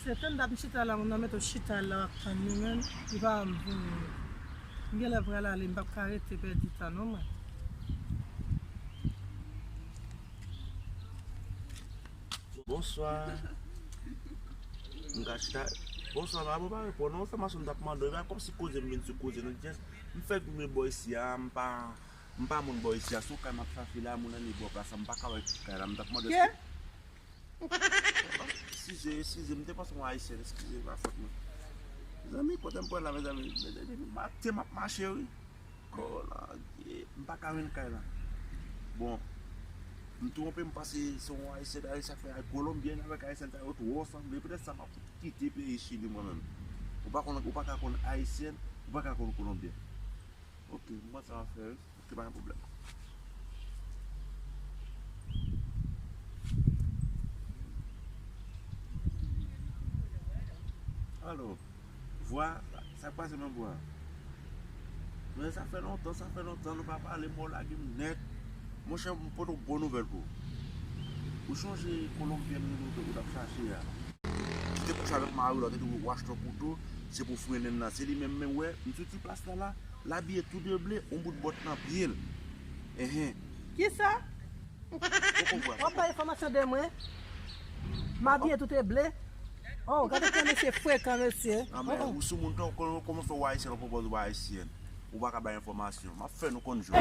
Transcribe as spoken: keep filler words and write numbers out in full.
Se tann dat m chita la, moun nan mete w chita la, w ap tann li menm, li pa janm vini. M genlè pral ale, m p ap ka rete pèdi tan non mwen. Bonswa. M ka chita. Bonswa, madanm, ou pa reponn non, se mason m t ap mande w, e pa kòmsi koze m vin sou koze non, just m fèk rive bò isi a, m pa, m pa moun bò isi a, se yon kay m ap chache la, moun nan li bò plas la, m pa ka wè kay la, m t ap mande w. Ke? Eskize, eskize, m te panse yon ayisyen, eskize, pa fòt mwen. Mezanmi, kote m pran la, mezanmi, mezanmi, m ap, m ap mache, wi. Kolangye, m pa ka jwenn kay la. Bon, m twonpe, m panse se yon ayisyen, ayisyen fè ay kolonbyèn avèk ayisyen sa yo twò sanble, petèt sa m ap kite peyi Chili mwen menm. Ou pa konn, ou pa ka konn ayisyen, ou pa ka konn kolonbyèn. Ok, m wè sa w ap fè, wi. Ok, pa gen pwoblèm. Alò, vwa, sa k pase nan bwa? Men sa fè lontan, sa fè lontan nou pa pale, men w lage m nèt. Monchè, m pote yon bon nouvèl pou ou. Ou chonje kolonbyèn nou, nou, nou t ap chache a? Ou te kouche avèk mari w la, ou te di w achte yon kouto, se pou frennen l nan. Se li menm, men wè, m sou ti plas la la, l abiye tou de ble, yon bout bòt nan pye l. Enhen. Kisa? Ou konprann? W ap bay enfòmasyon de mwen? M abiye tou de ble? Oh, gade kòman mesye frekan, mesye. Nan men, oh, oh, ou sou moun tou, kòman, kòman fè w ayisyen, ou pwopòze w ayisyèn? Ou pa ka bay enfòmasyon. M ap fè nou konn jwe.